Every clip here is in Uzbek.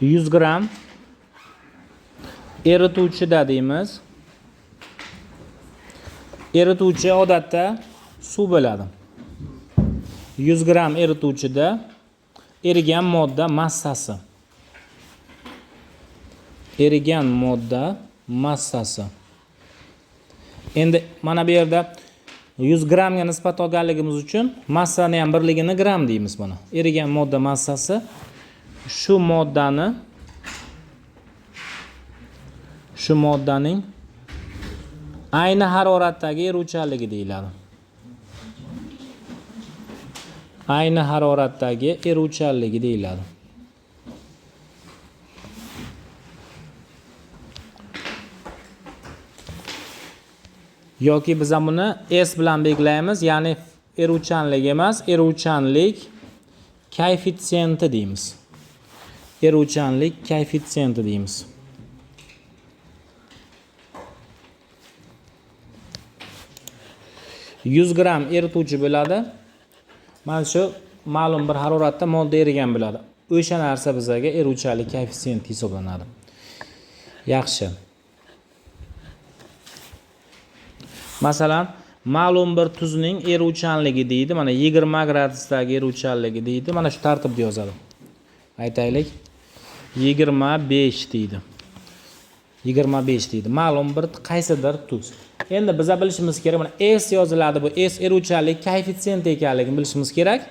100 gramm erituvchida deymiz. Erituvchi odatda suv bo'ladi. 100 gramm erituvchida erigan modda massasi. Erigan modda massasi. Endi mana bu yerda 100 grammga nisbat olganligimiz uchun massani ham birligini gramm deymiz mana. Erigan modda massasi shu moddaning ayni haroratdagi eruvchanligi deyiladi. Ayni haroratdagi eruvchanligi deyiladi. Yoki biz buni S bilan belgilaymiz, ya'ni eruvchanlik emas, eruvchanlik koeffitsiyenti deymiz. Eruvchanlik koeffitsiyenti deymiz. 100 gramm erituvchi bo'ladi. Mana shu ma'lum bir haroratda modda erigan bo'ladi. O'sha narsa bizga eruvchanlik koeffitsiyenti hisoblanadi. Yaxshi. Masalan, ma'lum bir tuzning eruvchanligi deydi. Mana 20 gradusdagi eruvchanligi deydi. Mana shu tartibda yozadi. Aytaylik, 25 deydi. 25 deydi. Ma'lum bir qaysidir tuz. Endi biza bilishimiz kerak, mana S yoziladi. Bu S eruvchanlik koeffitsiyenti ekanligini bilishimiz kerak.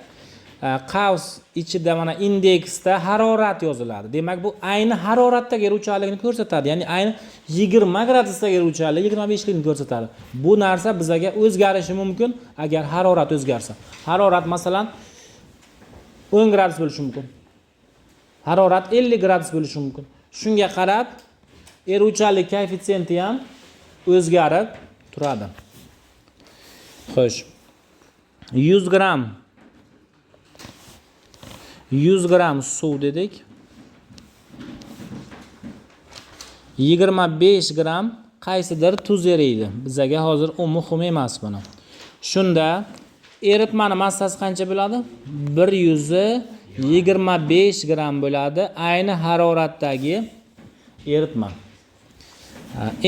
Qavs ichida mana indeksda harorat yoziladi. Demak, bu ayni haroratdagi eruvchanlikni ko'rsatadi. Ya'ni ayni 20 gradusdagi eruvchanlik 25 likni ko'rsatadi. Bu narsa bizaga o'zgarishi mumkin agar harorat o'zgarsa. Harorat masalan 10 gradus bo'lishi mumkin. Harorat 50 gradus bo'lishi mumkin. Shunga qarab eruvchanlik koeffitsiyenti ham o'zgarib turadi. Xo'sh. 100 gramm suv dedik. 25 gramm qaysidir tuz eriydi. Bizaga hozir u muhim emas buni. Shunda eritmani massasi qancha bo'ladi? 125 gramm bo'ladi ayni haroratdagi eritma.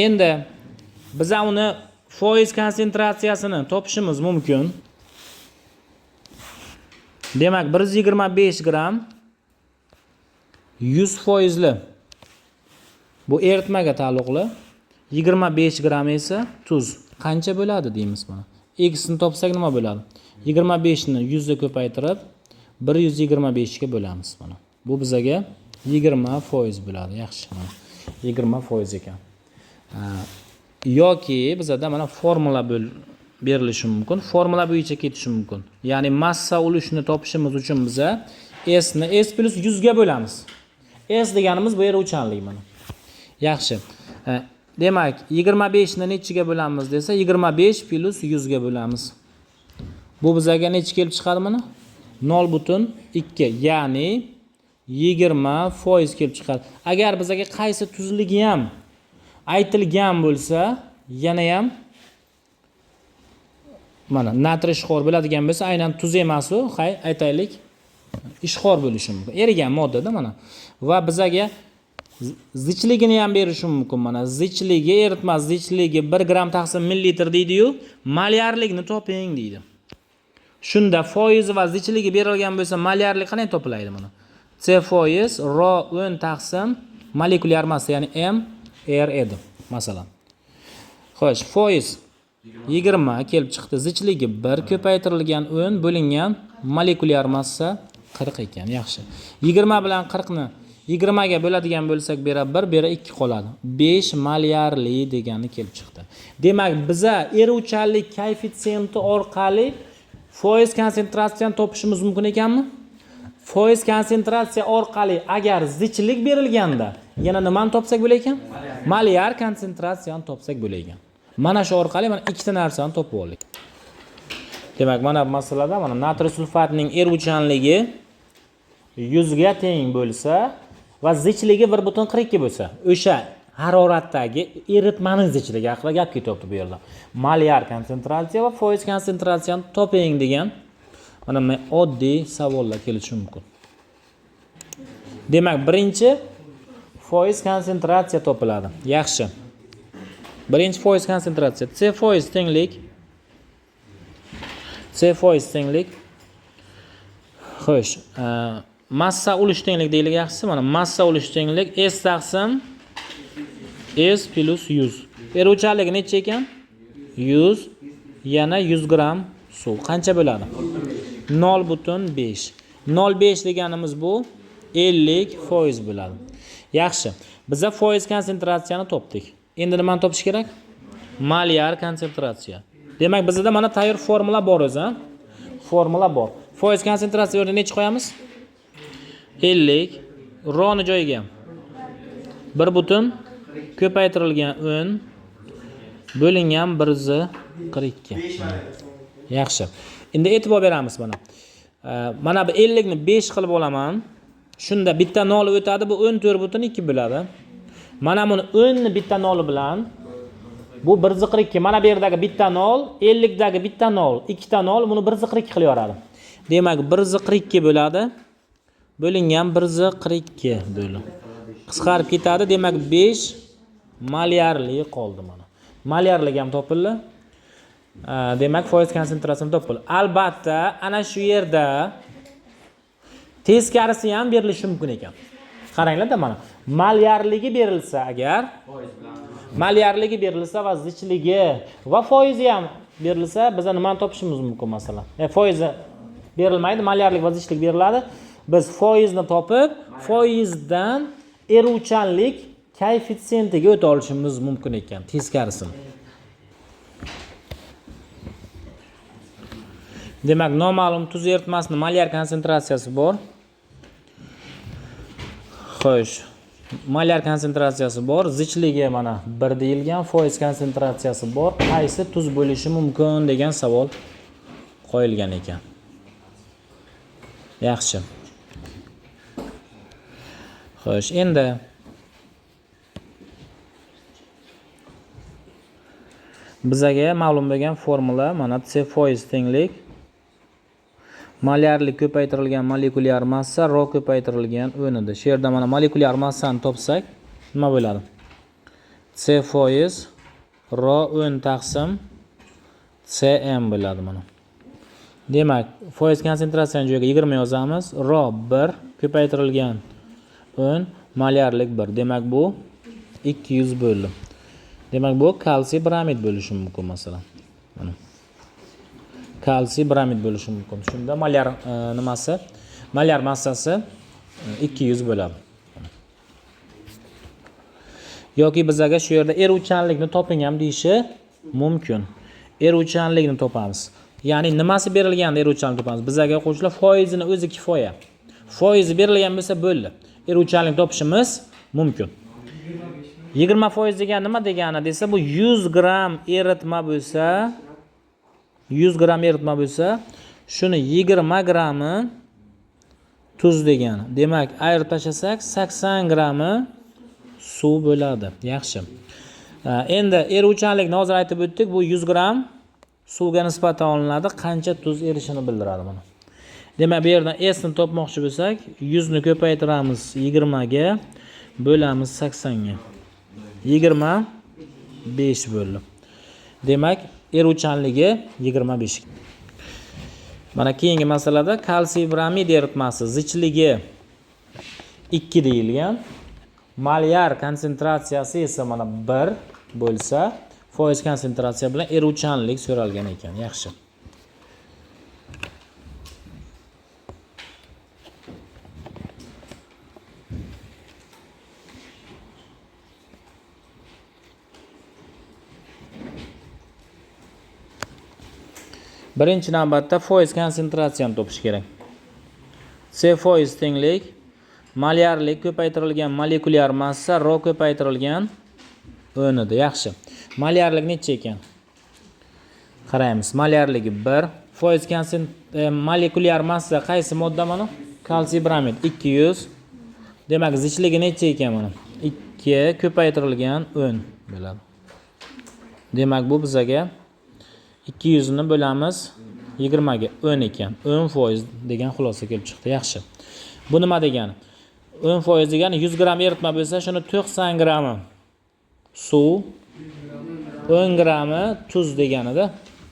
Endi biza uni foiz konsentratsiyasini topishimiz mumkin. Demak, 125 gramm 100 foizli bu eritmaga taalluqli, 25 gramm esa tuz. Qancha bo'ladi deymiz mana. X ni topsak nima bo'ladi? 25 ni 100 ga ko'paytirib 125 ga bo'lamiz mana. Bu bizaga 20% bo'ladi. Yaxshi, mana 20% ekan. Yoki bizada mana formula berilishi mumkin. Formula bo'yicha ketishi mumkin. Ya'ni massa ulushini topishimiz uchun biza S ni S plus 100 ga bo'lamiz. S deganimiz bu eruvchanlik mana. Yaxshi. Demak, 25 ni nechiga bo'lamiz desa, 25 plus 100 ga bo'lamiz. Bu bizaga necha kelib chiqadi mana? 0.2, ya'ni 20% kelib chiqadi. Agar bizaga qaysi tuzligi ham aytilgan bo'lsa, yana ham mana natriy ishxor bo'ladigan bo'lsa, aynan tuz emas u, hay, aytaylik, ishxor bo'lishi mumkin. Erigan moddada mana. Va bizaga zichligini ham berishi mumkin mana. Zichligi, eritma zichligi 1 gramm taqsim millilitr deydi-yu, malyarlikni toping deydi. Shunda foizi va zichligi berilgan bo'lsa, malyarlik qanday topiladi mana? C foiz ro 10 taqsim molekulyar massa, ya'ni M R edi masalan. Xo'sh, foiz 20 kelib chiqdi. Zichligi 1 ko'paytirilgan 10 bo'lingan molekulyar massa 40 ekan. Yaxshi. 20 bilan 40 ni 20 ga bo'ladigan bo'lsak, bera 1, bera 2 qoladi. 5 malyarli degani kelib chiqdi. Demak, biza eruvchanlik koeffitsiyenti orqali foiz konsentratsiyani topishimiz mumkin ekanmi? Foiz konsentratsiya orqali agar zichlik berilganda yana nimani topsak bo'lar ekan? Malyar konsentratsiyani topsak bo'lar ekan. Mana shu orqali mana ikkita narsani topib oldik. Demak, mana bu masalada mana natriy sulfatning eruvchanligi 100 ga teng bo'lsa va zichligi 1.42 bo'lsa, o'sha haroratdagi eritmaning zichligi haqida gap ketyapti bu yerda. Malyar konsentratsiya va foiz konsentratsiyani toping degan mana bunday oddiy savollar kelishi mumkin. Demak, birinchi Foiz konsentratsiya topiladi. Yaxshi. Birinchi foiz konsentratsiya C foiz tenglik C foiz tenglik. Xo'sh, massa ulush tenglik deylik, yaxshisi. Mana massa ulush tenglik S taqsim S plus 100. Eruvchanligi necha ekan? 100 yana 100 gramm suv. Qancha bo'ladi? 0,5. 0,5 deganimiz bu 50% bo'ladi. Yaxshi. Biza foiz konsentratsiyani topdik. Endi nimani topish kerak? Molyar konsentratsiya. Demak, bizda mana tayyor formula bor o'zi, ha? Formula bor. Foiz konsentratsiya o'rniga necha qo'yamiz? 50. Roni joyiga 1 butun ko'paytirilgan 10 bo'lingan 142. Yaxshi. Endi e'tibor beramiz mana. Mana bu 50 ni 5 qilib olaman. Shunda bitta 0 o'tadi, bu 14,2 bo'ladi. Mana buni 10 ni bitta 0 bilan bu 142. Mana bu yerdagi bitta 0, 50 dagi bitta 0, ikkita 0, buni 142 qilib yuboradi. Demak, 142 bo'ladi. Bo'lingan 142 bo'ldi. Qisqarib ketadi. Demak, 5 molyarli qoldi mana. Molyarligi ham topildi. Demak, foiz konsentratsiyasi topildi. Albatta, ana shu yerda teskarisi ham berilishi mumkin ekan. Qaranglar-da mana. Molyarligi berilsa agar, molyarligi berilsa va zichligi va foizi ham berilsa, biz nimani topishimiz mumkin masalan? Foizi berilmaydi, molyarlik va zichlik beriladi. Biz foizni topib, foizdan eruvchanlik koeffitsiyentiga o'ta olishimiz mumkin ekan, teskarisini. Demak, noma'lum tuz eritmasini molyar konsentratsiyasi bor. Xo'sh, molyar konsentratsiyasi bor, zichligi mana 1 deyilgan, foiz konsentratsiyasi bor. Qaysi tuz bo'lishi mumkin degan savol qo'yilgan ekan. Yaxshi. Xo'sh, endi bizaga ma'lum bo'lgan formula mana C foiz tenglik molyarlik ko'paytirilgan molekulyar massa rho ko'paytirilgan 10 edi. Shu yerda mana molekulyar massani topsak nima bo'ladi? C foiz rho 10 taqsim Cm bo'ladi mana. Demak, foiz konsentratsiyani joyiga 20 yozamiz. Rho 1 ko'paytirilgan 10 molyarlik 1. Demak, bu 200 bo'ldi. Demak, bu kalsiy bromid bo'lishi mumkin masalan. Mana. Kalsiy bromid bo'lishi mumkin. Shunda molyar nimasi? Molyar massasi 200 bo'ladi. Yoki bizaga shu yerda eruvchanlikni toping ham deyishi mumkin. Eruvchanlikni topamiz. Ya'ni nimasi berilganda eruvchanlik topamiz? Bizaga o'quvchilar foizini o'zi kifoya. Foizi berilgan bo'lsa bo'ldi. Eruvchanlik topishimiz mumkin. 20% degan nima degani desa, bu 100 gramm eritma bo'lsa, 100 gramm eritma bo'lsa, shuni 20 grammi tuz degani. Demak, ayirib tashlasak 80 grammi suv bo'ladi. Yaxshi. Endi eruvchanlikni hozir aytib o'tdik. Bu 100 gramm suvga nisbatan olinadi. Qancha tuz erishini bildiradi buni. Demak, bu yerdan S ni topmoqchi bo'lsak, 100 ni ko'paytiramiz 20 ga, bo'lamiz 80 ga. 25 bo'ldi. Demak, eruvchanligi 25. Mana keyingi masalada kalsiy bromid eritmasi zichligi 2 deyilgan. Molyar konsentratsiyasi esa mana 1 bo'lsa, foiz konsentratsiya bilan eruvchanlik so'ralgan ekan. Yaxshi. Birinchi navbatda foiz konsentratsiyani topish kerak. C foiz tenglik molyarlik ko'paytirilgan molekulyar massa rho ko'paytirilgan 10 edi. Yaxshi. Molyarlik necha ekan? Qaraymiz. Molyarligi 1. Foiz molekulyar massa qaysi modda mana? Kalsiy bromid 200. Demak, zichligi necha ekan mana? 2 ko'paytirilgan 10 bo'ladi. Demak, bu bizaga 200 ni bo'lamiz 20 ga 10 ekan. 10% degan xulosa kelib chiqdi. Yaxshi. Bu nima degani? 10% degani 100 gramm eritma bo'lsa, shuni 90 grammi suv, 10 grammi tuz deganida.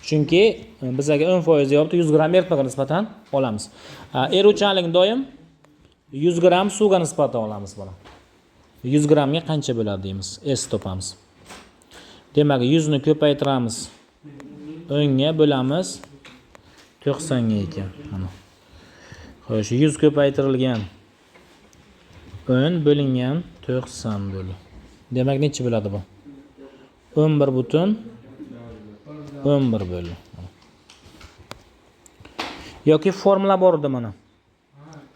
Chunki bizaga 10% deyapti, 100 gramm eritmaga nisbatan olamiz. Eruvchanlikni doim 100 gramm suvga nisbatan olamiz buni. 100 grammga qancha bo'ladi deymiz, S topamiz. Demak, 100 ni ko'paytiramiz. 10 ga bo'lamiz 90 ga ekan. Mana. Xo'sh, 100 ko'paytirilgan 10 bo'lingan 90 bo'ldi. Demak, necha bo'ladi bu? 11,11 bo'ldi. Yoki formula bor edi mana.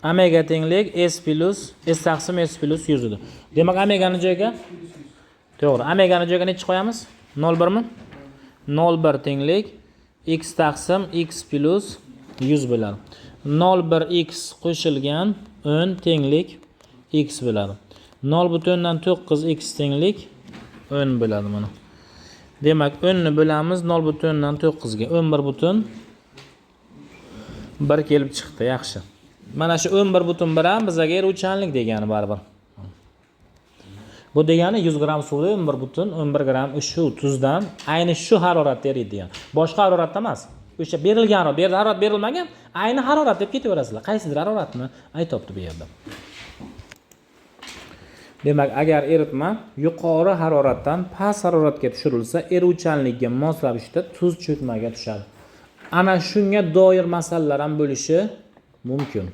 Omega tenglik S plus S taqsim S plus 100 edi. Demak, omegani joyiga to'g'ri, omegani joyiga necha qo'yamiz? 0,1 mi? 0,1 tenglik x taqsim x plus 100 bo'ladi. 0,1 x qo'shilgan 10 tenglik x bo'ladi. 0,9 x tenglik 10 bo'ladi mana. Demak, 10 ni bo'lamiz 0,9 ga. 11,1 kelib chiqdi, yaxshi. Mana shu 11,1 ham bizaga eruvchanlik degani baribir. Bu degani 100 gramm suvda 11,11 gramm shu tuzdan ayni shu haroratda eriydi degan. Boshqa haroratda emas. O'sha berilgan harorat, bu yerda harorat berilmagan, ayni harorat deb ketaverasizlar. Qaysidir haroratni aytibdi bu yerda. Demak, agar eritma yuqori haroratdan past haroratga tushirilsa, eruvchanlikka mos ravishda tuz cho'kmaga tushadi. Ana shunga doir masalalar ham bo'lishi mumkin.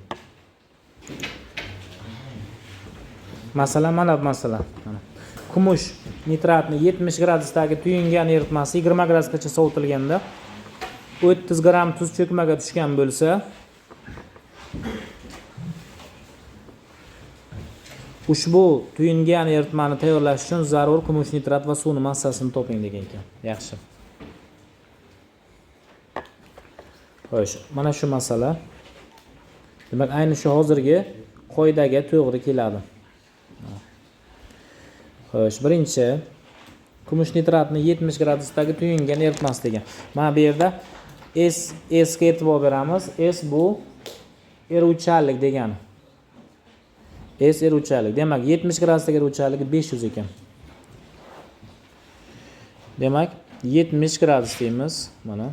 Masalan, mana bu masala. Mana. Kumush nitratni 70 gradusdagi tuyungan eritmasi 20 gradusgacha sovitilganda 30 gramm tuz cho'kmaga tushgan bo'lsa, ushbu tuyungan eritmani tayyorlash uchun zarur kumush nitrat va suvning massasini toping degan ekan. Yaxshi. Xo'sh, mana shu masala. Demak, ayni shu hozirgi qoidaga to'g'ri keladi. Xo'sh, birinchi kumush nitratni 70 gradusdagi tuyungan eritmasi degan. Mana bu yerda S ga e'tibor beramiz. S bu eruvchanlik degani. S eruvchanlik. Demak, 70 gradusdagi eruvchanligi 500 ekan. Demak, 70 gradus deymiz. Mana.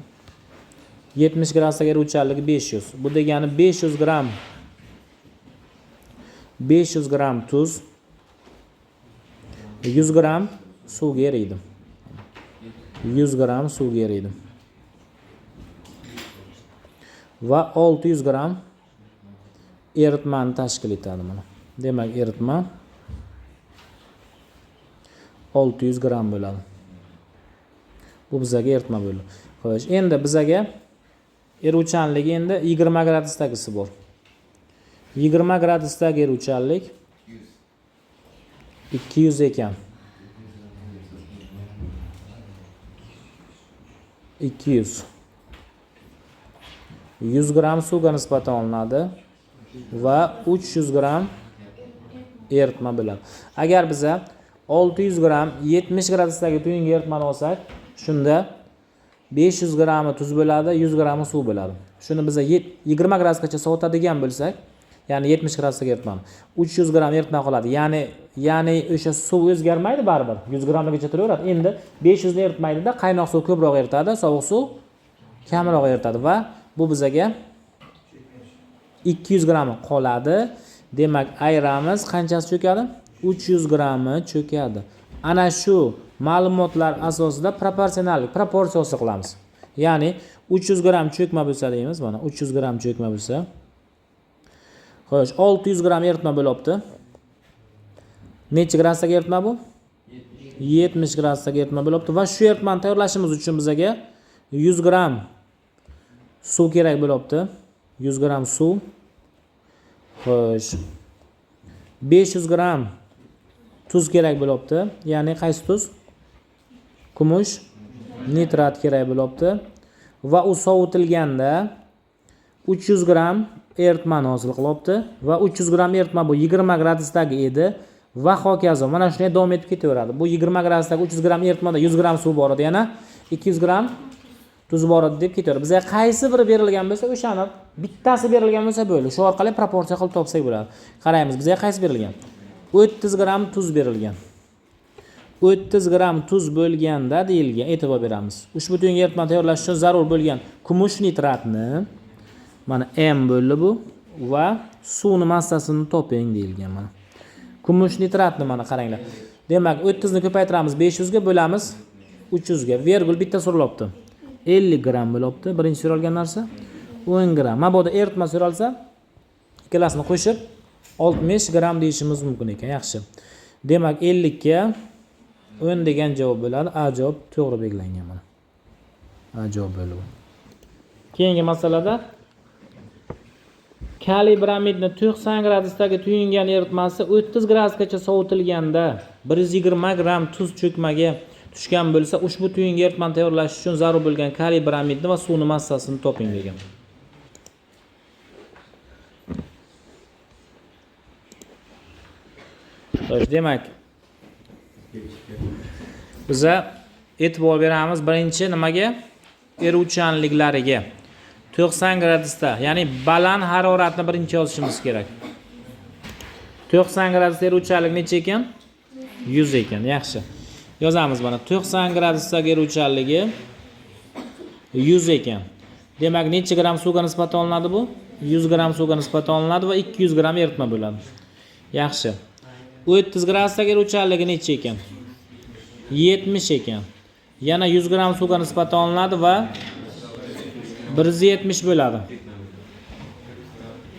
70 gradusdagi eruvchanligi 500. Bu degani 500 gramm 500 gramm tuz 100 gramm suvga eriydi. 100 gramm suvga eriydi. Va 600 gramm eritmani tashkil etadi mana. Demak, eritma 600 gramm bo'ladi. Bu bizaga eritma bo'ldi. Xo'sh, endi bizaga eruvchanligi endi 20 gradusdagisi bor. 20 gradusdagi eruvchanlik 200 ekan. 200. 100 gramm suvga nisbatan olinadi va 300 gramm eritma bo'ladi. Agar biza 600 gramm 70 gradusdagi tuyungan eritmani olsak, shunda 500 grammi tuz bo'ladi, 100 grammi suv bo'ladi. Shuni biza 20 gradusgacha sovutadigan bo'lsak, ya'ni 70 gradusdagi eritmani 300 gramm eritma qoladi. Ya'ni o'sha suv o'zgarmaydi baribir. 100 grammgacha turaveradi. Endi 500 ni eritmaydi-da, qaynoq suv ko'proq eritadi, sovuq suv kamroq eritadi va bu bizaga 200 grammi qoladi. Demak, ayiramiz, qanchasi cho'kadi? 300 grammi cho'kadi. Ana shu ma'lumotlar asosida proporsionallik, proporsiyasi qilamiz. Ya'ni 300 gramm cho'kma bo'lsa deymiz, mana 300 gramm cho'kma bo'lsa. Xo'sh, 600 gramm eritma bo'lyapti. Necha gradusdagi eritma bu? 70 gradusdagi eritma bo'lyapti va shu eritmani tayyorlashimiz uchun bizaga 100 gramm suv kerak bo'lyapti. 100 gramm suv. Xo'sh, 500 gramm tuz kerak bo'lyapti. Ya'ni qaysi tuz? Kumush nitrat kerak bo'lyapti. Va u sovitilganda 300 gramm eritmani hosil qilyapti va 300 gramm eritma bu 20 gradusdagi edi va hokazo. Mana shunday davom etib ketaveradi. Bu 20 gradusdagi 300 gramm eritmada 100 gramm suv bor edi, yana 200 gramm Tuz bor edi deb ketaveradi. Bizga qaysi biri berilgan bo'lsa, o'shani bittasi berilgan bo'lsa bo'ldi. Shu orqali proporsiya qilib topsak bo'ladi. Qaraymiz, bizga qaysi berilgan? 30 gramm tuz berilgan. 30 gramm tuz bo'lganda deyilgan, e'tibor beramiz. Ushbu tuyunga eritma tayyorlash uchun zarur bo'lgan kumush nitratni mana M bo'ldi bu va suvni massasini toping deyilgan mana. Kumush nitratni mana qaranglar. Demak, 30 ni ko'paytiramiz 500 ga bo'lamiz 300 ga. Vergul bitta so'ralibdi. 50 gramm bo'libdi. Birinchi so'ralgan narsa 10 gramm. Mabodo eritma so'ralsa, ikkalasini qo'shib 60 gramm deyishimiz mumkin ekan. Yaxshi. Demak, 50 ga 10 degan javob bo'ladi. A javob to'g'ri belgilangan mana. A javob bo'ldi bu. Keyingi masalada kaliy bromidni 90 gradusdagi tuyungan eritmasi 30 gradusgacha sovitilganda 120 gramm tuz cho'kmaga tushgan bo'lsa, ushbu tuyunga eritmani tayyorlash uchun zarur bo'lgan kaliy bromidni va suvni massasini toping degan. Xo'sh, demak, biza e'tibor beramiz birinchi nimaga? Eruvchanliklariga. 90 gradusda, ya'ni baland haroratni birinchi yozishimiz kerak. 90 gradusda eruvchanlik necha ekan? 100 ekan. Yaxshi. Yozamiz mana 90 gradusdagi eruvchanligi 100 ekan. Demak, necha gramm suvga nisbatan olinadi bu? 100 gramm suvga nisbatan olinadi va 200 gramm eritma bo'ladi. Yaxshi. 30 gradusdagi eruvchanligi necha ekan? 70 ekan. Yana 100 gramm suvga nisbatan olinadi va 170 bo'ladi.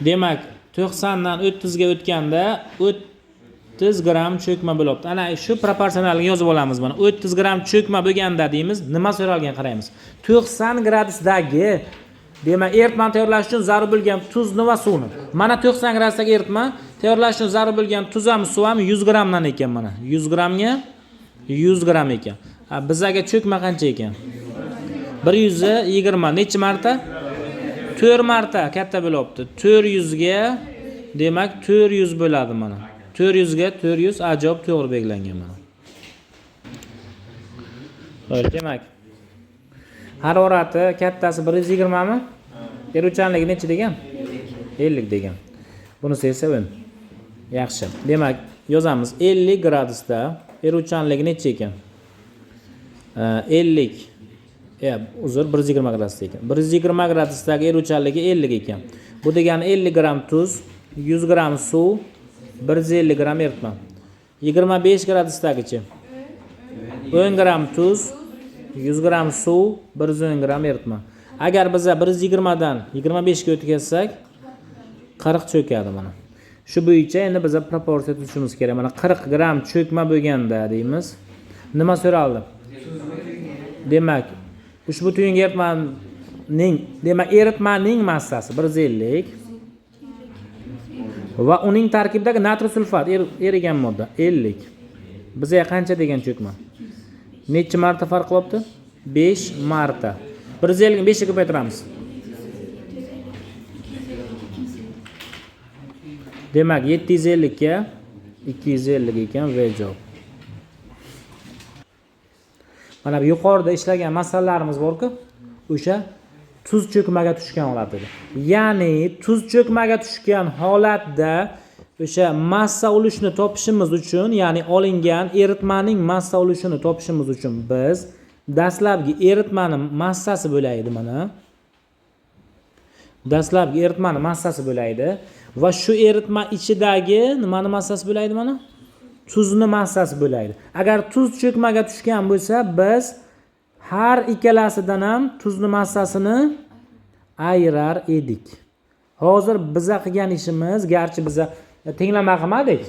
Demak, 90 dan 30 ga o'tganda 30 gramm cho'kma bo'libdi. Ana shu proporsionalni yozib olamiz mana. 30 gramm cho'kma bo'lganda deymiz, nima so'ralgan qaraymiz. 90 gradusdagi, demak, eritmani tayyorlash uchun zarur bo'lgan tuzni va suvni. Mana 90 gradusdagi eritma tayyorlash uchun zarur bo'lgan tuz ham suv ham 100 grammdan ekan mana. 100 grammga 100 gramm ekan. Ha, bizaga cho'kma qancha ekan? 120 necha marta? 4 marta katta bo'lyapti. 400 ga, demak 400 bo'ladi mana. 400 ga 400 ajoyib to'g'ri belgilangan mana. Xo'sh, demak, harorati kattasi 120 mi? Eruvchanligi necha degan? 50 degan. Bunisi esa 10. Yaxshi. Demak, yozamiz 50 gradusda eruvchanligi necha ekan? 50. Uzr, 120 gradusda ekan. 120 gradusdagi eruvchanligi 50 ekan. Bu degani 50 gramm tuz, 100 gramm suv, 150 gramm eritma. 25 gradusdagichi 10 gramm tuz, 100 gramm suv, 110 gramm eritma. Agar biza 120 dan 25 ga o'tkazsak, 40 cho'kadi mana. Shu bo'yicha endi biza proporsiya tuzishimiz kerak. Mana 40 gramm cho'kma bo'lganda deymiz. Nima so'raldi? Demak, ushbu tuyunga eritmaning, demak, eritmaning massasi 150 va uning tarkibidagi natriy sulfat erigan modda 50. Bizga qancha degan cho'kma? Necha marta farq qilyapti? 5 marta. 150 ni 5 ga ko'paytiramiz. Demak, 750 ga 250 ekan V javob. Mana bu yuqorida ishlagan masalalarimiz bor-ku, o'sha tuz cho'kmaga tushgan holatida. Ya'ni tuz cho'kmaga tushgan holatda o'sha massa ulushini topishimiz uchun, ya'ni olingan eritmaning massa ulushini topishimiz uchun biz dastlabki eritmani massasi bo'laydi mana. Dastlabki eritmani massasi bo'laydi va shu eritma ichidagi nimani massasi bo'laydi mana? Tuzni massasi bo'laydi. Agar tuz cho'kmaga tushgan bo'lsa, biz har ikkalasidan ham tuzni massasini ayirar edik. Hozir biza qilgan ishimiz, garchi biza tenglama qilmadik,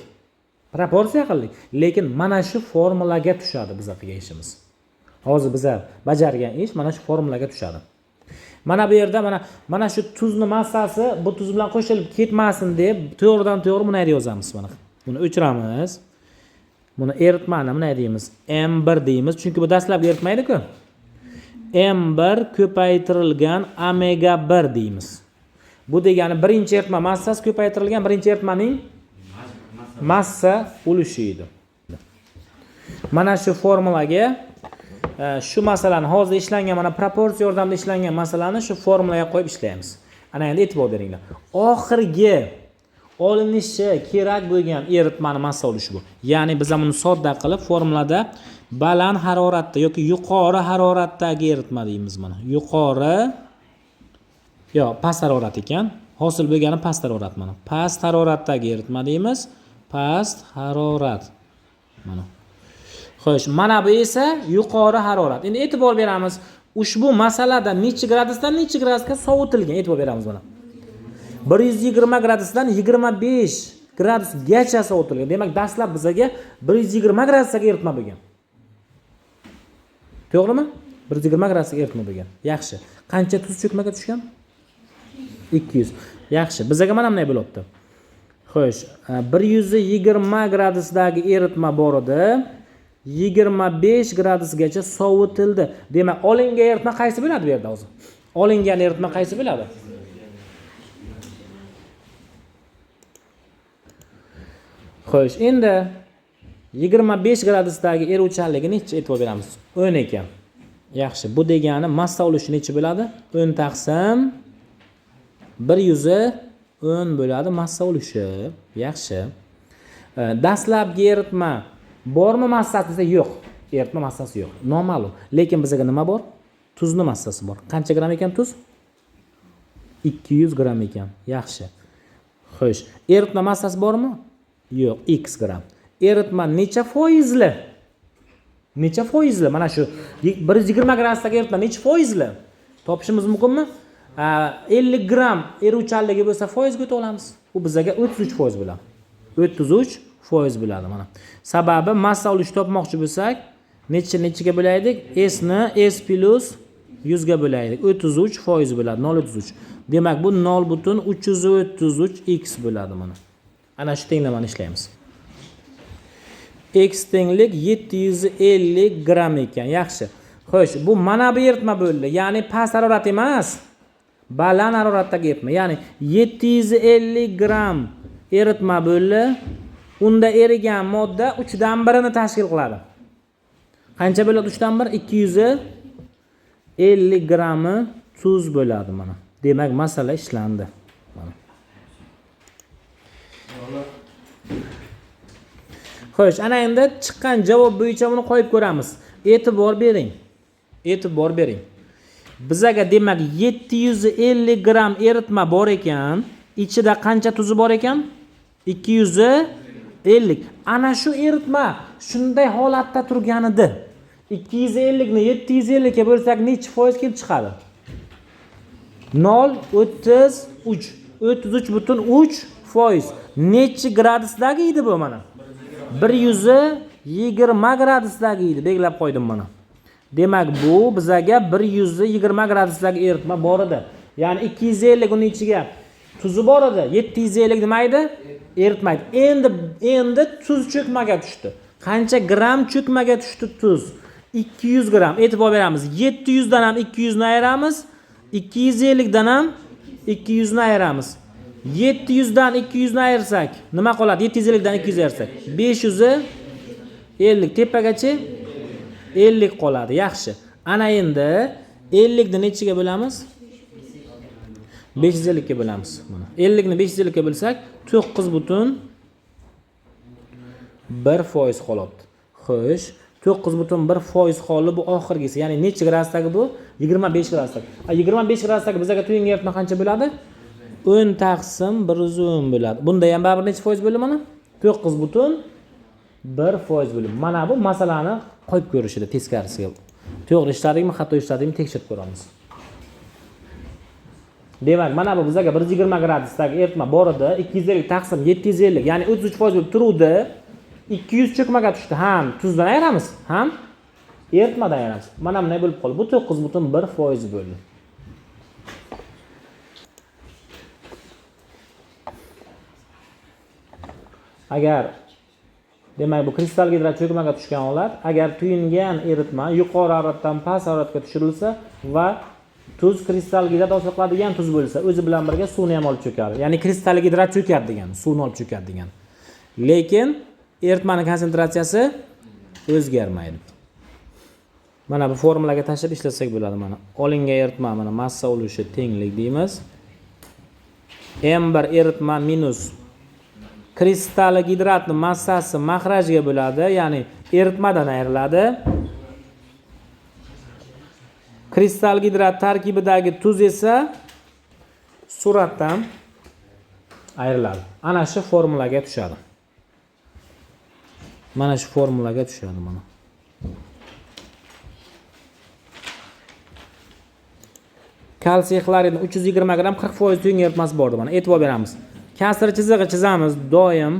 proporsiya qildik, lekin mana shu formulaga tushadi biza qilgan ishimiz. Hozir biza bajargan ish mana shu formulaga tushadi. Mana bu yerda mana shu tuzni massasi bu tuz bilan qo'shilib ketmasin deb to'g'ridan to'g'ri buni yozamiz mana. Buni o'chiramiz. Buni eritmani bunday deymiz. M1 deymiz, chunki bu dastlabki eritmaydi-ku. M1 ko'paytirilgan omega 1 deymiz. Bu degani birinchi eritma massasi ko'paytirilgan birinchi eritmaning massa ulushi edi. Mana shu formulaga Shu masalani hozir ishlangan mana proporsiya yordamida ishlangan masalani shu formulaga qo'yib ishlaymiz. Ana endi e'tibor beringlar. Oxirgi olinishi kerak bo'lgan eritmani massa ulushi bu. Ya'ni biz buni sodda qilib formulada baland haroratda yoki yuqori haroratdagi eritma deymiz mana. Yuqori yo past harorat ekan. Hosil bo'lgani past harorat mana. Past haroratdagi eritma deymiz. Past harorat. Mana. Xo'sh, mana bu esa yuqori harorat. Endi e'tibor beramiz. Ushbu masalada necha gradusdan necha gradusga sovutilgan? E'tibor beramiz mana. 120 gradusdan 25 gradusgacha sovutilgan. Demak, dastlab bizaga 120 gradusdagi eritma bo'lgan. To'g'rimi? 120 gradusdagi eritma bo'lgan. Yaxshi. Qancha tuz cho'kmaga tushgan? 200. Yaxshi. Bizaga mana bunday bo'lyapti. Xo'sh, 120 gradusdagi eritma bor edi. 25 gradusgacha sovutildi. Demak, olingan eritma qaysi bo'ladi bu yerda hozir? Olingan eritma qaysi bo'ladi? Xo'sh, endi 25 gradusdagi eruvchanligi necha e'tibor beramiz? 10 ekan. Yaxshi, bu degani massa ulushi necha bo'ladi? 10 taqsim 110 bo'ladi massa ulushi. Yaxshi. Dastlabki eritma bormi massasi desa yo'q. Eritma massasi yo'q. Noma'lum. Lekin bizga nima bor? Tuzni massasi bor. Qancha gram ekan tuz? 200 gram ekan. Yaxshi. Xo'sh, eritma massasi bormi? Yo'q, x gram. Eritma necha foizli? Necha foizli? Mana shu 120 gradusdagi eritma necha foizli? Topishimiz mumkinmi? 50 gram eruvchanligi bo'lsa foizga o'ta olamiz. U bizga 33% bo'ladi. 33% bo'ladi mana. Sababi massa ulushi topmoqchi bo'lsak, necha-nechaga bo'laydik? S ni S plus 100 ga bo'laydik. 33% bo'ladi, 0.33. Demak, bu 0.333 x bo'ladi mana. Ana shu tenglamani ishlaymiz. X tenglik 750 gram ekan. Yaxshi. Xo'sh, bu mana bu eritma bo'ldi. Ya'ni past harorat emas, baland haroratdagi eritma. Ya'ni 750 gram eritma bo'ldi. Unda erigan modda 3dan 1-ni tashkil qiladi. Qancha bo'ladi 3dan 1? 250 grammi tuz bo'ladi mana. Demak, masala ishlandi. Mana. Xo'sh, ana endi chiqqan javob bo'yicha buni qo'yib ko'ramiz. E'tibor bering. E'tibor bering. Bizaga demak 750 gram eritma bor ekan. Ichida qancha tuzi bor ekan? 250. Ana shu eritma shunday holatda turganida 250 ni 750 ga bo'lsak necha foiz kelib chiqadi? 0.33. 33.3%. Necha gradusdagi edi bu mana? 120 gradusdagi edi, belgilab qo'ydim mana. Demak, bu bizaga 120 gradusdagi eritma bor edi. Ya'ni 250 uning ichiga tuzi bor edi. 750 nima edi? Eritma edi. Endi tuz cho'kmaga tushdi. Qancha gram cho'kmaga tushdi tuz? 200 gram. E'tibor beramiz. 700 dan ham 200 ni ayiramiz. 250 dan ham 200 ni ayiramiz. 700 dan 200 ni ayirsak nima qoladi? 750 dan 200 ayirsak 550, tepagacha 50 qoladi. Yaxshi. Ana endi 50 ni nechiga bo'lamiz? 550 ga bo'lamiz. Mana 50 ni 550 ga bo'lsak 9.1% qolyapti. Xo'sh, 9.1% qoldi, bu oxirgisi. Ya'ni necha gradusdagi bu? 25 gradusdagi. 25 gradusdagi bizga tuyunga eritma qancha bo'ladi? 10 taqsim 110 bo'ladi. Bunda ham baribir necha foiz bo'ldi mana? 9.1% bo'ldi. Mana bu masalani qo'yib ko'rishida teskarisiga. To'g'ri ishladikmi, xato ishladikmi tekshirib ko'ramiz. Demak, mana bu bizga 120 gradusdagi eritma bor edi. 250 taqsim 750, ya'ni 33% bo'lib turuvdi. 200 cho'kmaga tushdi. Ham tuzdan ayiramiz, ham eritmadan ayiramiz. Mana bunday bo'lib qoldi. Bu 9.1% bo'ldi. Agar demak bu kristal gidrat cho'kmaga tushgan holat, agar tuyingan eritma yuqori haroratdan past haroratga tushirilsa va tuz kristal gidrat hosil qiladigan tuz bo'lsa, o'zi bilan birga suvni ham olib cho'kadi. Ya'ni kristal gidrat cho'kadi degan, suvni olib cho'kadi degan. Lekin eritmaning konsentratsiyasi o'zgarmaydi. Mana bu formulaga tashlab ishlasak bo'ladi mana. Olingan eritma mana massa ulushi tenglik deymiz. M1 eritma minus kristal gidratning massasi mahrajga bo'ladi, ya'ni eritmadan ayriladi. Kristal gidrat tarkibidagi tuz esa suratdan ayriladi. Ana shu formulaga tushadi. Mana shu formulaga tushadi mana. Kalsiy xloridni 320 gramm 40% tuyun eritmasi bor mana. E'tibor beramiz. Kasr chizig'i chizamiz doim.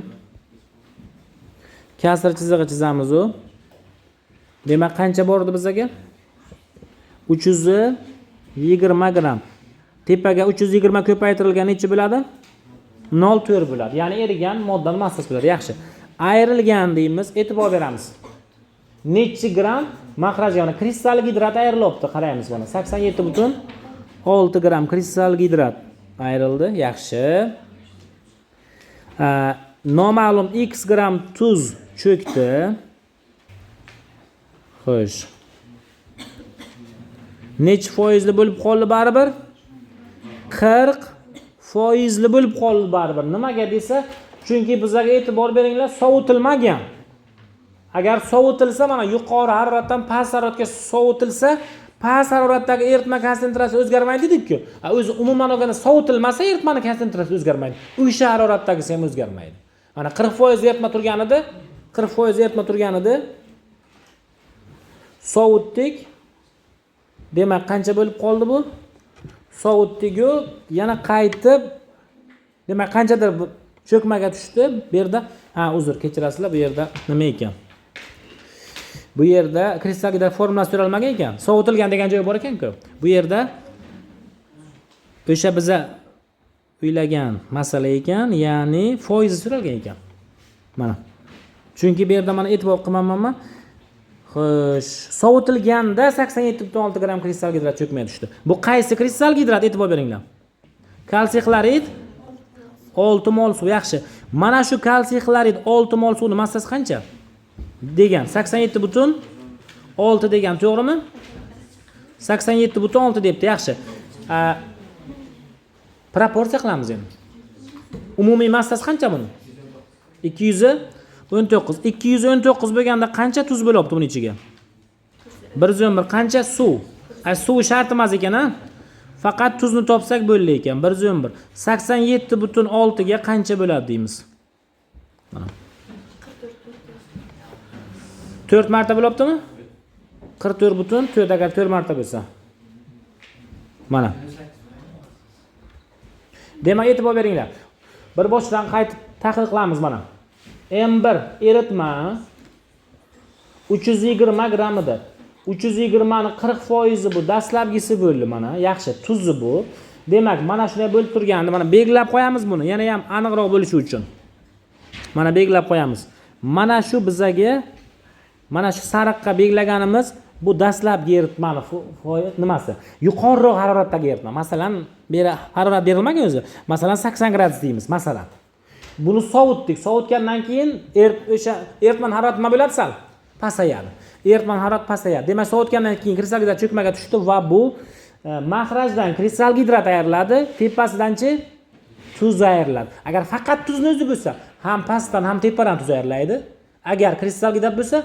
Kasr chizig'i chizamiz u. Demak, qancha bor edi bizaga? 320 gramm. Tepaga 320 ko'paytirilgan necha bo'ladi? 0,4 bo'ladi. Ya'ni erigan moddaning massasi bo'ladi. Yaxshi. Ayrilgan deymiz, e'tibor beramiz. Nechi gramm mahraj, ya'ni kristal gidrat ayrilyapti, qaraymiz mana. 87,6 gramm kristal gidrat ayrildi. Yaxshi. Noma'lum x gramm tuz cho'kdi. Xo'sh. Nechi foizli bo'lib qoldi baribir? 40% bo'lib qoldi baribir. Nimaga desa, chunki bizlarga e'tibor beringlar, sovutilmagan. Agar sovutilsa, mana yuqori haroratdan past haroratga sovutilsa, past haroratdagi eritma konsentratsiyasi o'zgarmaydi dedik-ku. O'zi umuman olganda sovutilmasa eritmani konsentratsiyasi o'zgarmaydi. O'sha haroratdagisi ham o'zgarmaydi. Mana 40% eritma turganida, 40% eritma turganida sovutdik. Demak, qancha bo'lib qoldi bu? Sovutdik-u, yana qaytib, demak, qanchadir cho'kmaga tushdi. Bu yerda, ha, uzr, kechirasizlar, bu yerda nima ekan? Bu yerda kristal gidrat formulasi so'ralmagan ekan. Sovutilgan degan joyi bor ekan-ku. Bu yerda o'sha biza o'ylagan masala ekan, ya'ni foizi so'ralgan ekan. Mana. Chunki bu yerda mana e'tibor qilmanman. Xo'sh, sovutilganda 87,6 gramm kristal gidrat cho'kmay tushdi. Bu qaysi kristal gidrat, e'tibor beringlar? Kalsiy xlorid 6 mol suv, yaxshi. Mana shu kalsiy xlorid 6 mol suvning massasi qancha? Degan 87,6 degan, to'g'rimi? 87,6 debdi, yaxshi. Proporsiya qilamiz endi. Umumiy massasi qancha buni? 219. 219 bo'lganda qancha tuz bo'lyapti buning ichiga? 111. Qancha suv? Suv shart emas ekan, ha? Faqat tuzni topsak bo'ldi ekan. 111. 87,6 ga qancha bo'ladi deymiz. Mana. 4 marta bo'lyaptimi? 44,4 agar 4 marta bo'lsa. Mana. Demak, e'tibor beringlar. Bir boshdan qaytib tahlil qilamiz mana. M1 eritma 320 gramm edi. 320 ni 40% bu dastlabkisi bo'ldi mana. Yaxshi, tuzi bu. Demak, mana shunday bo'lib turganda mana belgilab qo'yamiz buni, yana ham aniqroq bo'lishi uchun. Mana belgilab qo'yamiz. Mana shu bizaga mana shu sariqqa belgilaganimiz bu dastlabki eritmani nimasi? Yuqoriroq haroratdagi eritma. Masalan, harorat berilmagan o'zi. Masalan, 80 gradus deymiz, masalan. Buni sovutdik. Sovutgandan keyin o'sha eritmani harorati nima bo'ladi sal? Pasayadi. Eritmani harorati pasayadi. Demak, sovutgandan keyin kristal gidrat cho'kmaga tushdi va bu mahrajdan kristal gidrat ayriladi, tepasidanchi tuz ayriladi. Agar faqat tuzni o'zi bo'lsa, ham pastdan ham tepadan tuz ayrilaydi. Agar kristal gidrat bo'lsa,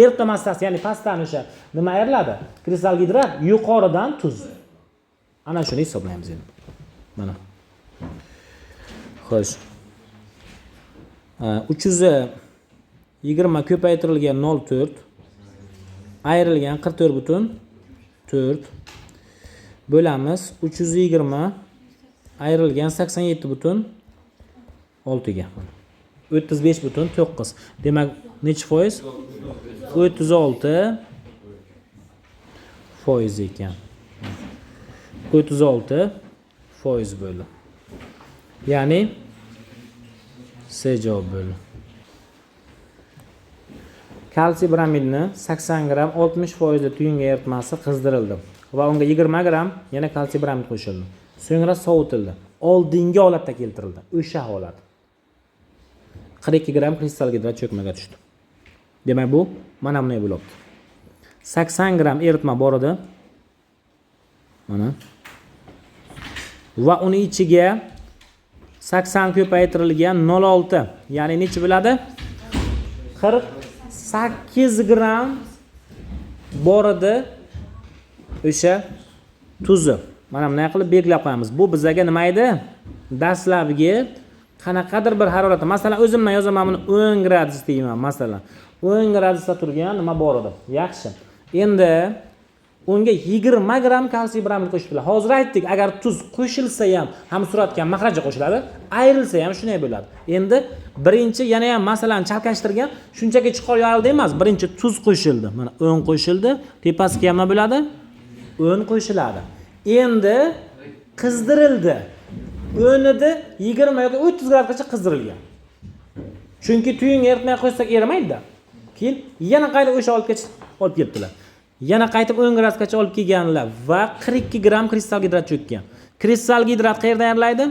eritma massasi, ya'ni pastdan o'sha nima ayriladi? Kristal gidrat, yuqoridan tuz. Ana shuni hisoblaymiz endi. Mana. Xo'sh. 320 ko'paytirilgan 0,4 ayrilgan 44,4 bo'lamiz 320 ayrilgan 87,6 ga. 35,9. Demak, necha foiz? 36% ekan. 36% bo'ldi. Ya'ni C javob bo'ldi. Kalsiy bromidni 80 gramm 60% tuyunga eritmasi qizdirildi va unga 20 gramm yana kalsiy bromid qo'shildi. So'ngra sovutildi. Oldingi holatda keltirildi. O'sha holat. 42 gramm kristal gidrat cho'kmaga tushdi. Demak, bu mana bunday bo'lyapti. 80 gramm eritma bor edi. Mana. Va uni ichiga 80 ko'paytirilgan 0,6, ya'ni necha bo'ladi? 48 gramm bor edi o'sha tuzi. Mana bunday qilib belgilab qo'yamiz. Bu bizaga nima edi? Dastlabki qanaqadir bir haroratda, masalan, o'zimdan yozaman buni 10 gradus deyman, masalan. 10 gradusda turgan nima bor edi? Yaxshi. Endi unga 20 gramm kalsiy bromid qo'shibdilar. Hozir aytdik, agar tuz qo'shilsa ham suratga mahrajga qo'shiladi, ayrilsa ham shunday bo'ladi. Endi birinchi yana ham masalani chalkashtirgan, shunchaki chiqar yorildi emas, birinchi tuz qo'shildi. Mana 10 qo'shildi, tepasiga ham nima bo'ladi? 10 qo'shiladi. Endi qizdirildi. 10 ida 20 yoki 30 gradgacha qizdirilgan. Chunki tuyunga eritmay qo'ysak erimaydi-da. Keyin yana qayta o'sha olibgacha olib kelibdilar. Yana qaytib 10 gradgacha olib kelganlar va 42 gramm kristal gidrat cho'kkan. Kristal gidrat qayerdan ayriladi?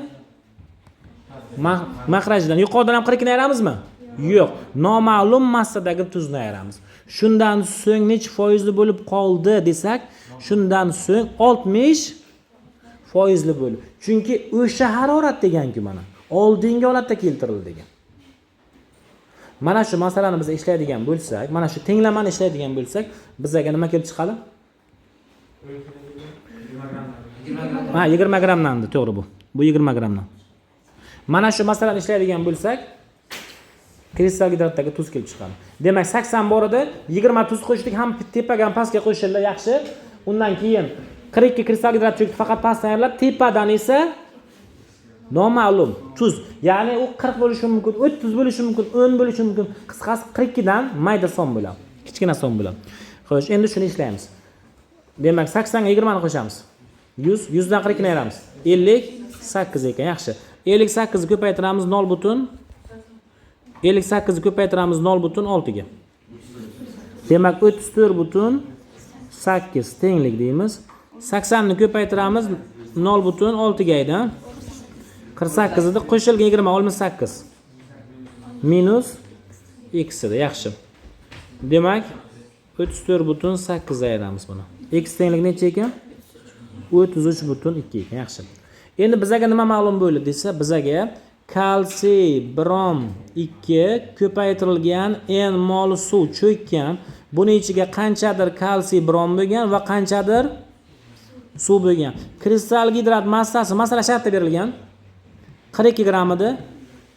Mahrajdan. Yuqoridan ham 42 ni ayiramizmi? Yo'q. Noma'lum massadagi tuzni ayiramiz. Shundan so'ng necha foizli bo'lib qoldi desak, shundan so'ng 60 foizli bo'ldi. Chunki o'sha harorat degan-ku mana. Oldingi holatda keltirildi degan. Mana shu masalani biz ishlaydigan bo'lsak, mana shu tenglamani ishlaydigan bo'lsak, bizaga nima kelib chiqadi? Ha, 20 grammdan, to'g'ri bu. Bu 20 grammdan. Mana shu masalani ishlaydigan bo'lsak, kristal gidratdagi tuz kelib chiqadi. Demak, 80 bor edi, 20 tuz qo'shdik, ham tepaga ham pastga qo'shildi, yaxshi. Undan keyin 42 kristal gidrat cho'kdi, faqat pastdan ayriladi, tepadan esa noma'lum tuz. Ya'ni u 40 bo'lishi mumkin, 30 bo'lishi mumkin, 10 bo'lishi mumkin. Qisqasi 42 dan mayda son bo'ladi. Kichkina son bo'ladi. Xo'sh, endi shuni ishlaymiz. Demak, 80 ga 20 ni qo'shamiz. 100, 100 dan 42 ni ayiramiz. 58 ekan, yaxshi. 58 ni ko'paytiramiz 0 butun 58 ni ko'paytiramiz 0,6 ga. Demak, 34,8 tenglik deymiz. 80 ni ko'paytiramiz 0,6 ga edi. 48 edi, qo'shilgan 20 68. Minus x edi, yaxshi. Demak, 34,8 ayiramiz buni. X tenglik necha ekan? 33,2 ekan, yaxshi. Endi bizaga nima ma'lum bo'ldi desa, bizaga kalsiy brom 2 ko'paytirilgan n mol suv cho'kkan. Buni ichiga qanchadir kalsiy brom bo'lgan va qanchadir suv bo'lgan. Kristal gidrat massasi masala shartda berilgan. 42 gramm edi.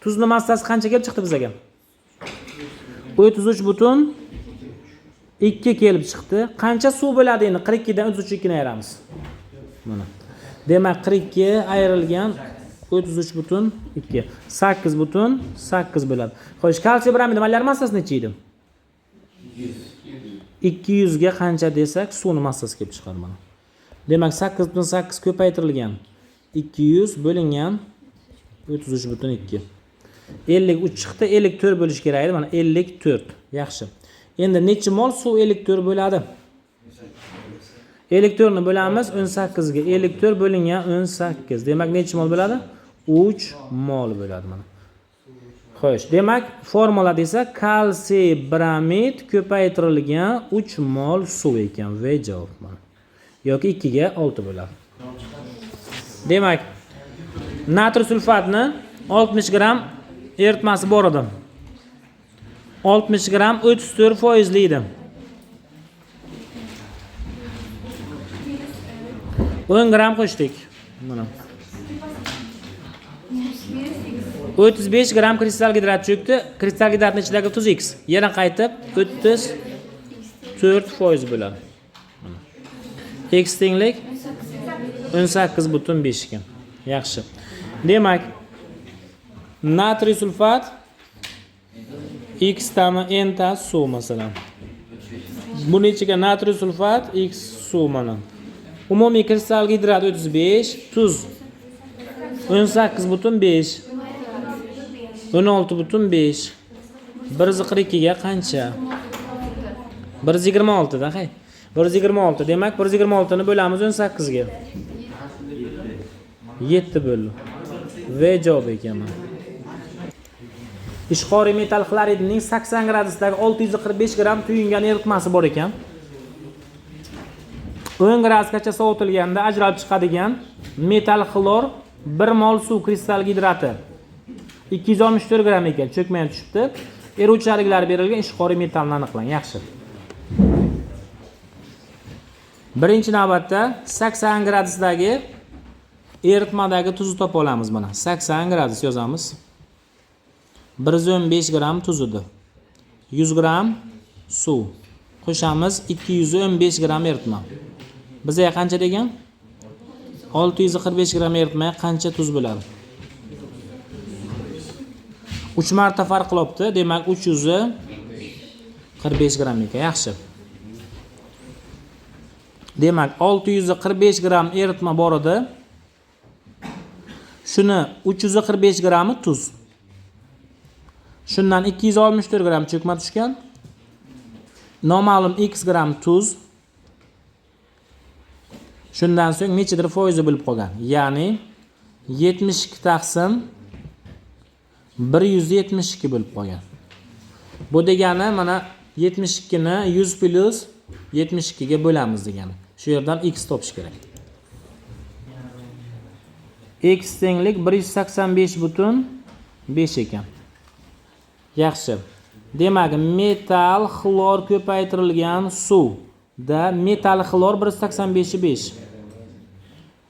Tuzni massasi qancha kelib chiqdi bizaga? 33,2 kelib chiqdi. Qancha suv bo'ladi endi? 42 dan 33,2 ni ayiramiz. Mana. Demak, 42 ayrilgan 33,2 8,8 bo'ladi. Xo'sh, kalsiy bromid molyar massasi necha edi? 200 ga qancha desak, suvni massasi kelib chiqadi mana. Demak, 8,8 ko'paytirilgan 200 bo'lingan 33,2. 53 chiqdi, 54 bo'lishi kerak edi. Mana 54. Yaxshi. Endi necha mol suv 54 bo'ladi? 54 ni bo'lamiz 18 ga. 54 bo'lingan 18. Demak, necha mol bo'ladi? 3 mol bo'ladi mana. Xo'sh, demak, formula desa kalsiy bromid ko'paytirilgan 3 mol suv ekan. V javob mana. Yoki 2 ga 6 bo'ladi. Demak, natriy sulfatni 60 gramm eritmasi bor edi. 60 gramm 34 foizli edi. 10 gramm qo'shdik. Mana. 35 gramm kristal gidrat cho'kdi. Kristal gidratning ichidagi tuz X. Yana qaytib 34 foiz bo'ladi. Mana. X tenglik 18,5 ekan. Yaxshi. Demak, natriy sulfat X tami N ta suv masalan. Buni ichiga natriy sulfat X suv mana. Umumiy kristal gidrat 35, tuz 18,5, 16,5. 142 ga qancha? 126 da, hay. 126. Demak, 126 ni bo'lamiz 18 ga. 7 bo'ldi. V javob ekan mana. Ishqoriy metall xloridining 80 gradusdagi 645 gramm tuyungan eritmasi bor ekan. 10 gradusgacha sovitilganda ajralib chiqadigan metal xlor 1 mol suv kristal gidrati 264 gramm ekan, cho'kma ham tushibdi. Eruvchanliklari berilgan, ishqoriy metalni aniqlang. Yaxshi. Birinchi navbatda 80 gradusdagi eritmadagi tuzni topa olamiz mana. 80 gradus yozamiz. 115 gramm tuz edi. 100 gramm suv. Qo'shamiz 215 gramm eritma. Bizga qancha degan? 645 gramm eritmaga qancha tuz bo'ladi? 3 marta farq qilibdi. Demak, 345 gramm ekan. Yaxshi. Demak, 645 gramm eritma bor edi. Shuni 345 grammi tuz. Shundan 264 gramm cho'kma tushgan. Noma'lum x gramm tuz. Shundan so'ng nechadir foizi bo'lib qolgan. Ya'ni 72 taqsim 172 bo'lib qolgan. Bu degani mana 72 ni 100 plus 72 ga bo'lamiz degani. Shu yerdan x topish kerak. X tenglik 185,5 ekan. Yaxshi. Demak, metal xlor ko'paytirilgan suvda metal xlor 185,5.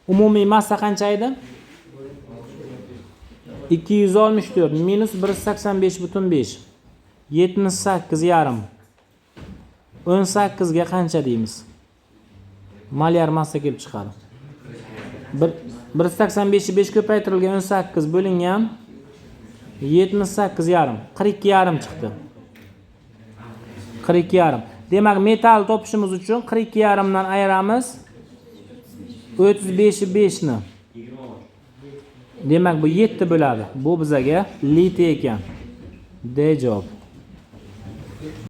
Umumiy massa qancha edi? 264 minus 185,5. 78,5. 18 ga qancha deymiz? Molyar massa kelib chiqadi. 185,5 ko'paytirilgan 18 bo'lingan 78,5. 42,5 chiqdi. 42,5. Demak, metal topishimiz uchun 42,5 dan ayiramiz 35,5 ni. Demak, bu 7 bo'ladi. Bu bizaga litiy ekan. D javob.